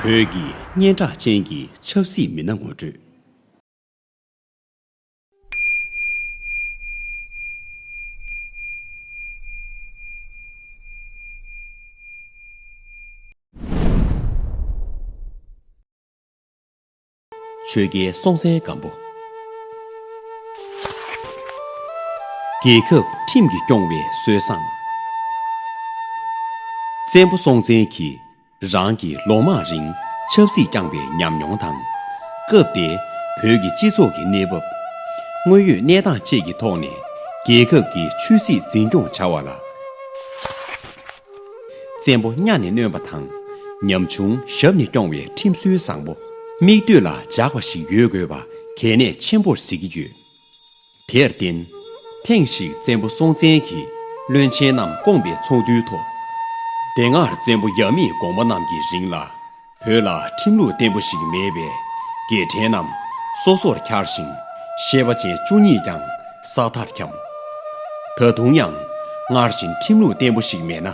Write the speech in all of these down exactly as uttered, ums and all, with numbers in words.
བོད་ཀྱི་སྙན་གྲགས་ཅན་གྱི་ཆབ་སྲིད་མི་སྣ་ངོ་སྤྲོད། ཆོས་རྒྱལ་སྲོང་བཙན་སྒམ་པོ། རྒྱལ་ཁབ་ཁྲིམས་ཀྱིས་སྐྱོང་བའི་སྲོལ་བཟང་། བཙན་པོ་སྲོང་བཙན་གྱིས་རང་གི་ལོ་མང་རིང་ཆབ་སྲིད་བསྐྱངས་པའི་ཉམས་མྱོང་དང་། སྐབས་དེའི་བོད་ཀྱི་སྤྱི་ཚོགས་ཀྱི་གནས་བབ། དངོས་ཡོད་གནས་སྟངས་བཅས་ཀྱི་ཐོག་ནས་རྒྱལ་ཁབ་ཀྱི་ཆོས་སྲིད་འཛིན་སྐྱོང་བྱ་བ་ལ། བཙན་པོ་གཉའ་ནས་གནོན་པ་དང་། ཉམ་ཆུང་ཞབས་ནས་སྐྱོང་བའི་ཁྲིམས་སྲོལ་བཟང་པོ། མིག་ལྟོས་ལ་འཇགས་པ་ཞིག་ཡོད་དགོས་པ་གལ་གནད་ཆེན་པོར་གཟིགས་ཀྱི་ཡོད། དེར་བརྟེན། ཐེངས་ཤིག་བཙན་པོ་སྲོང་བཙན་གྱིས་བློན་ཆེན་རྣམས་བསྐོངས་པའི་ཚོགས་འདུའི་ཐོག་དེ་སྔར་བཙན་པོ་ཡབ་མེས་དགོངས་པ་རྣམས་ཀྱི་རིང་ལ། བོད་ལ་ཁྲིམས་ལུགས་བརྟན་པོ་ཞིག་མེད་པས། རྒྱལ་ཕྲན་རྣམས་སོ་སོར་འཁྱར་ཞིང་། ཤེས་པ་ཅན་བཅུ་གཉིས་ཀྱང་ས་མཐར་འཁྱམས། ད་དུང་ཡང་། སྔར་བཞིན་ཁྲིམས་ལུགས་བརྟན་པོ་ཞིག་མེད་ན།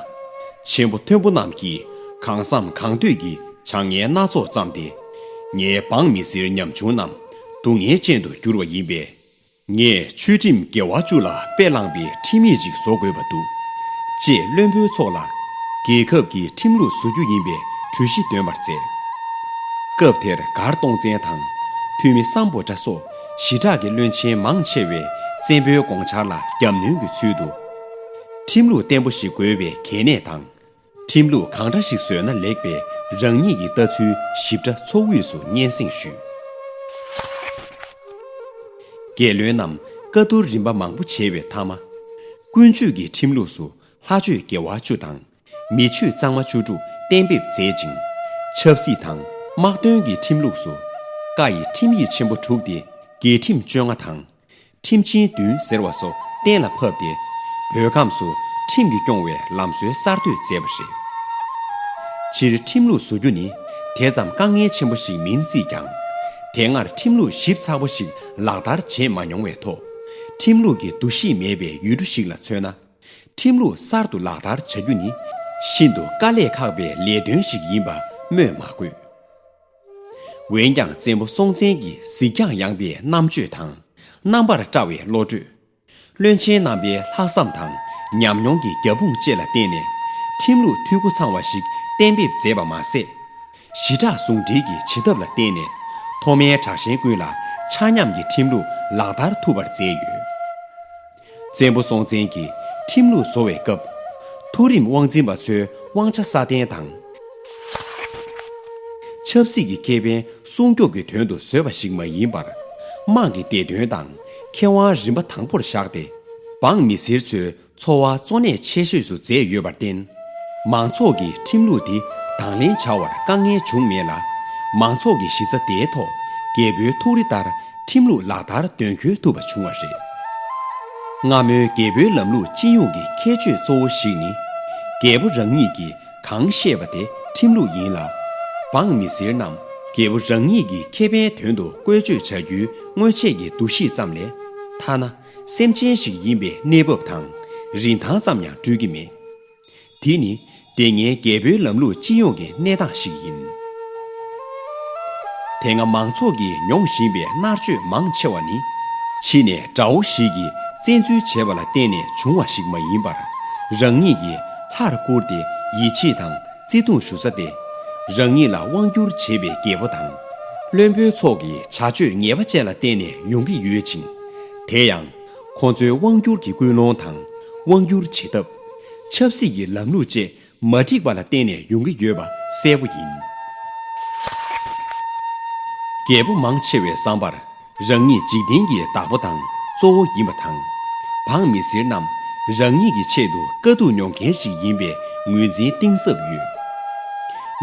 ཆེན་པོ་མཐོན་པོ་རྣམས་ཀྱིས་གང་བསམ་གང་འདོད་ཀྱི་བྱ་ངན་སྣ་ཚོགས་བརྩམས་ཏེ། ངའི་འབངས་མི་སེར་ཉམ་ཆུང་རྣམས་སྡུག་བསྔལ་ཅན་དུ་འགྱུར་བ་ཡིན་པས། ངས་ཆོས་ཁྲིམས་དགེ་བ་བཅུ་ལ་དཔེ་བླངས་པའི་ཁྲིམས་ཡིག་ཅིག་བཟོ་དགོས་པ་འདུག་ཅེས་བློན་པོའི་ཚོགས་ལ་རྒྱལ་ཁབ་ཀྱི་ཁྲིམས་ལུགས་བཟོ་རྒྱུ་ཡིན་པའི་གྲོས་གཞི་འདོན་པར་མཛད། སྐབས་དེར་མགར་སྟོང་བཙན་དང་། ཐུ་མི་སམ་བྷོ་ཊ་སོགས་ཞི་དྲག་གི་བློན་ཆེན་མང་ཆེ་བས་བཙན་པོའི་དགོངས་འཆར་ལ་རྒྱབ་གནོན་གྱི་ཚུལ་དུ། ཁྲིམས་ལུགས་བརྟན་པོ་ཞིག་དགོས་པའི་གལ་གནད་དང་། ཁྲིམས་ལུགས་གང་འདྲ་ཞིག་བཟོས་ན་ལེགས་པའི་རང་ཉིད་ཀྱི་ལྟ་ཚུལ་ཞིབ་ཕྲ་ཚོགས་དབུས་སུ་སྙན་སེང་ཞུས། རྒྱལ་བློན་རྣམས་བཀའ་བསྡུར་རིམ་པ་མང་པོ་བྱས་པའི་མཐའ་མ། ཀུན་སྤྱོད་ཀྱི་ཁྲིམས་ལུགས་སུ་ལྷ་ཆོས་དགེ་བ་བཅུ་དང་། མི་ཆོས་གཙང་མ་བཅུ་དྲུག་གཏན་འབེབས་མཛད་ཅིང་། ཆབ་སྲིད་དང་དམག་དོན་གྱི་ཁྲིམས་ལུགས་སུ། བཀའ་ཡི་ཁྲིམས་ཡིག་ཆེན་པོ་དྲུག་སྟེ། རྒྱལ་ཁྲིམས་བཅོ་ལྔ་དང་། ཁྲིམས་ཆེན་བདུན་ཟེར་བ་སོགས་གཏན་ལ་ཕབ་སྟེ། བོད་ཁམས་སུ་ཁྲིམས་ཀྱིས་སྐྱོང་བའི་ལམ་སྲོལ་གསར་གཏོད་མཛད་པ་རེད། སྤྱིར་ཁྲིམས་ལུགས་བཟོ་རྒྱུ་ནི་དེ་ཙམ་དཀའ་ངལ་ཆེན་པོ་ཞིག་མིན་སྲིད་ཀྱང་། དེ་སྔར་ཁྲིམས་ལུགས་ཞིབ་ཚགས་པོ་ཞིག་ལག་བསྟར་བྱེད་མ་མྱོང་བའི་ཐོག་ཁྲིམས་ལུགས་ཀྱི་འདུ་ཤེས་མེད་པའི་ཡུལ་གྲུ་ཞིག་ལ་མཚོན་ན། ཁྲིམས་ལུགས་གསར་དུ་ལག་བསྟར་བྱ་རྒྱུ་ནི་ཤིན་ཏུ་དཀའ་ལས་ཁག་པའི་ལས་དོན་ཞིག་ཡིན་པ་སྨོས་མ་དགོས། འོན་ཀྱང་བཙན་པོ་སྲོང་བཙན་གྱི་གཟིགས་རྒྱང་ཡངས་པའི་རྣམ་དཔྱོད་དང་། རྣམ་པར་བཀྲ་བའི་བློ་གྲོས། བློན་ཆེན་རྣམ་པའི་ལྷག་བསམ་དང་ཉམས་མྱོང་གི་རྒྱབ་དཔུང་བཅས་ལ་བརྟེན་ནས། ཁྲིམས་ལུགས་འཐུས་སྒོ་ཚང་བ་ཞིག་གཏན་འབེབས་མཛད་པ་མ་ཟད། ཞི་དྲག་ཟུང་འབྲེལ་གྱི་བྱེད་ཐབས་ལ་བརྟེན་ནས། མཐོ་དམན་དྲག་ཞན་ཀུན་ལ་ཆ་མཉམ་གྱི་ཁྲིམས་ལུགས་ལག་བསྟར་ཐུབ་པར་མཛད་ཡོད། བཙན་པོ་སྲོང་བཙན་གྱིས་ཁྲིམས་ལུགས་བཟོ་བའི་སྐབས། མཐོ་རིམ་དབང་འཛིན་པ་ཚོའི་དབང་ཆ་སྲ་བརྟན་དང་། ཆབ་སྲིད་ཀྱི་ཁེ་ཕན་སྲུང་སྐྱོབ་ཀྱི་དོན་དུ་བཟོས་པ་ཞིག་མ་ཡིན་པར། དམངས་ཀྱི་བདེ་དོན་དང་ཁེ་དབང་རིམ་པ་དང་པོར་བཞག་སྟེ། འབངས་མི་སེར་ཚོའི་འཚོ་བ་གཙོ་གནད་ཆེ་ཤོས་སུ་མཛད་ཡོད་པར་བརྟེན། མང་ཚོགས་ཀྱིས་ཁྲིམས་ལུགས་འདི་དང་ལེན་བྱ་བར་དཀའ་ངལ་བྱུང་མེད་ལ། མང་ཚོགས་ཀྱི་གཞི་རྩ་དེའི་ཐོག་རྒྱལ་པོའི་ཐུགས་རེ་ལྟར་ཁྲིམས་ལུགས་ལག་བསྟར་དོན་འཁྱོལ་ཐུབ་པ་བྱུང་བ་རེད། སྔ་མོའི་རྒྱལ་པོའི་ལམ་ལུགས་སྤྱི་ཡོངས་ཀྱི་ཁྱད་ཆོས་གཙོ་བོ་ཞིག་ནི། རྒྱལ་པོ་རང་ཉིད་ཀྱིས་གང་བཤད་པ་དེ་ཁྲིམས་ལུགས་ཡིན་ལ། འབངས་མི་སེར་རྣམས་རྒྱལ་པོ་རང་ཉིད་ཀྱི་ཁེ་ཕན་དོན་དུ་བཀོལ་སྤྱོད་བྱ་རྒྱུའི་སྔོན་ཆད་ཀྱི་འདུ་ཤེས་ཙམ་ལས། ཐ་ན་སེམས་ཅན་ཞིག་ཡིན་པའི་གནས་བབ་དང་རིན་ཐང་ཙམ་ཡང་སྤྲོད་ཀྱི་མེད། དེ་ནི་དེ་སྔའི་རྒྱལ་པོའི་ལམ་ལུགས་སྤྱི་ཡོངས་ཀྱི་གནས་སྟངས་ཤིག་ཡིན། དེ་སྔ་མང་ཚོགས་ཀྱིས་མྱོང་བཞིན་པའི་མནར་གཅོད་མང་ཆེ་བ་ནི། ཕྱི་ནས་དགྲ་བོ་ཞིག་གིས་བཙན་འཛུལ་བྱས་པ་ལ་བརྟེན་ནས་བྱུང་བ་ཞིག་མ་ཡིན་པར། རང་ཉིད་ཀྱིས་ལྷར་བཀུར་ཏེ་ཡིད་ཆེས་དང་བརྩི་མཐོང་ཞུ་ས་སྟེ། རང་ཉིད་ལ་དབང་བསྒྱུར་བྱེད་པའི་རྒྱལ་པོ་དང་། བློན་པོའི་ཚོགས་ཀྱི་བྱ་སྤྱོད་ངེས་པ་བཅས་ལ་བརྟེན་ནས་ཡོང་གི་ཡོད་ཅིང་། དེ་ཡང་། ཁོང་ཚོའི་དབང་བསྒྱུར་གྱི་ཀུན་སློང་དང་། དབང་བསྒྱུར་བྱེད་ཐབས། ཆབ་སྲིད་ཀྱི་ལམ་ལུགས་བཅས་མ་འགྲིག་པ་ལ་བརྟེན་ནས་ཡོང་གི་ཡོད་པ་གསལ་པོ་ཡིན། རྒྱལ་པོ་མང་ཆེ་བའི་བསམ་པར། རང་ཉིད་འཇིག་རྟེན་གྱི་བདག་པོ་དང་གཙོ་བོ་ཡིན་པ་དང་། འབངས་མི་སེར་རྣམས་རང་ཉིད་ཀྱི་ཆེད་དུ་དཀའ་སྡུག་མྱོང་མཁན་ཞིག་ཡིན་པའི་ངོས་འཛིན་གཏིང་ཟབ་ཡོད།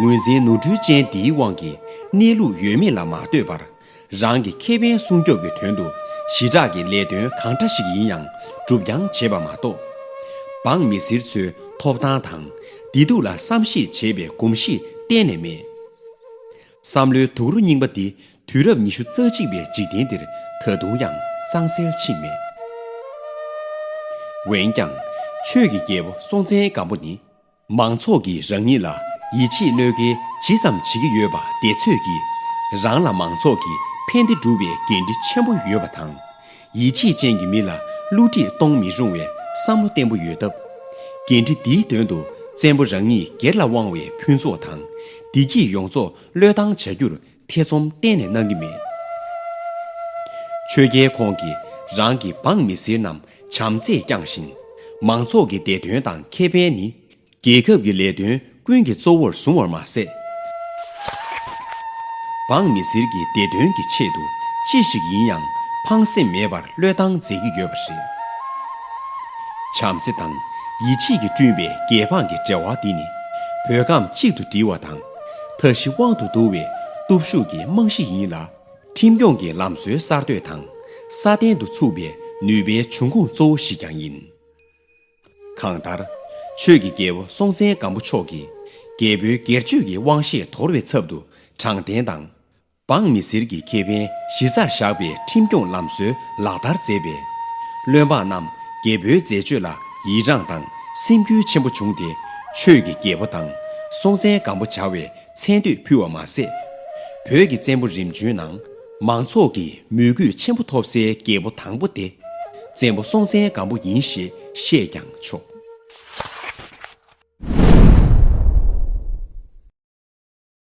ངོས་འཛིན་ནོར་འཁྲུལ་ཅན་འདིའི་དབང་གིས་གནས་ལུགས་ཡོད་མེད་ལ་མ་ལྟོས་པར། རང་གི་ཁེ་ཕན་སྲུང་སྐྱོབ་ཀྱི་དོན་དུ་ཞི་དྲག་གི་ལས་དོན་གང་འདྲ་ཞིག་ཡིན་ཡང་སྒྲུབ་རྐྱང་བྱེད་པ་མ་གཏོགས། འབངས་མི་སེར་ཚོའི་ཐོབ་ཐང་དང་བདེ་སྡུག་ལ་བསམ་ཤེས་བྱེད་པའི་གོམས་གཤིས་གཏན་ནས་མེད། བསམ་བློའི་དུག་རོ་རྙིང་པ་འདི་དུས་རབས་ཉི་ཤུ་རྩ་གཅིག་པའི་འཇིག་རྟེན་འདིར་ད་དུང་ཡང་གཙང་སེལ་ཕྱིན་མེད། འོན་ཀྱང་ཆོས་ཀྱི་རྒྱལ་པོ་སྲོང་བཙན་སྒམ་པོ་ནི། མང་ཚོགས་ཀྱིས་རང་ཉིད་ལ་ ཡིད་ཆེས་བློས་འགེལ་ཇི་ཙམ་བྱེད་ཀྱི་ཡོད་པ་དེ་ཚོད་ཀྱིས། རང་ལ་མང་ཚོགས་ཀྱིས་ཕན་བདེ་སྒྲུབ་པའི་འགན་འཁྲི་ཆེན་པོ་ཡོད་པ་དང་། ཡིད་ཆེས་ཅན་གྱི་མི་ལ་བསླུ་བྲིད་གཏོང་མི་རུང་བའི་བསམ་བློ་བརྟན་པོ་ཡོད་སྟབས། འགན་འཁྲི་འདིའི་དོན་དུ་བཙན་པོ་རང་ཉིད་སྒེར་ལ་དབང་བའི་ཕུན་ཚོགས་དང་། བདེ་སྐྱིད་ཡོངས་རྫོགས་བློས་བཏང་བྱ་རྒྱུར་ཐེ་ཚོམ་གཏན་ནས་གནང་གི་མེད། ཆོས་རྒྱལ་ཁོང་གིས་རང་གི་འབངས་མི་སེར་རྣམས་བྱམས་བརྩེས་བསྐྱངས་ཤིང་། མང་ཚོགས་ཀྱི་བདེ་དོན་དང་ཁེ་ཕན་ནི། རྒྱལ་ཁབ་ཀྱི་ལས་དོན་ཀུན་གྱི་གཙོ་བོར་བཟུང་བར་མ་ཟད། འབངས་མི་སེར་གྱི་བདེ་དོན་གྱི་ཆེད་དུ་ཅི་ཞིག་ཡིན་ཡང་ཕངས་སེམས་མེད་པར་བློས་བཏང་མཛད་ཀྱི་ཡོད་པ་རེད། བྱམས་བརྩེ་དང་ཡིད་ཆེས་ཀྱིས་བསྐྲུན་པའི་རྒྱལ་འབངས་ཀྱི་འབྲེལ་བ་འདི་ནི། བོད་ཁམས་གཅིག་ཏུ་སྒྲིལ་བ་དང་། མཐའ་བཞི་དབང་དུ་བསྡུ་བའི་སྟོབས་ཤུགས་ཀྱི་རྨང་གཞི་ཡིན་ལ། ཁྲིམས་སྐྱོང་གི་ལམ་སྲོལ་གསར་གཏོད་དང་། སྲ་བརྟན་དུ་ཚུགས་པའི་ནུས་པའི་འབྱུང་ཁུངས་གཙོ་བོ་ཞིག་ཀྱང་ཡིན། གང་ལྟར། ཆོས་ཀྱི་རྒྱལ་པོ་སྲོང་བཙན་སྒམ་པོ་མཆོག་གིས་རྒྱལ་པོའི་སྒེར་གཅོད་ཀྱི་དབང་ཤེད་དོར་བའི་ཚབ་ཏུ་དྲང་བདེན་དང་། འབངས་མི་སེར་གྱི་ཁེ་ཕན་གཞི་རྩར་བཞག་པའི་ཁྲིམས་སྐྱོང་ལམ་སྲོལ་ལག་བསྟར་མཛད་པས། བློན་འབངས་རྣམས་རྒྱལ་པོའི་མཛད་སྤྱོད་ལ་ཡི་རངས་དང་སེམས་འགུལ་ཆེན་པོ་བྱུང་སྟེ། ཆོས་ཀྱི་རྒྱལ་པོ་དང་སྲོང་བཙན་སྒམ་པོ་བྱ་བའི་མཚན་བསྟོད་ཕུལ་བ་མ་ཟད། བོད་ཀྱི་བཙན་པོ་རིམ་བྱོན་ནང་མང་ཚོགས་ཀྱི་མོས་གུས་ཆེན་པོ་ཐོབ་སའི་རྒྱལ་པོ་དང་པོ་དེ། བཙན་པོ་སྲོང་བཙན་སྒམ་པོ་ཡིན་ཞེས་བཤད་ཀྱང་ཆོག།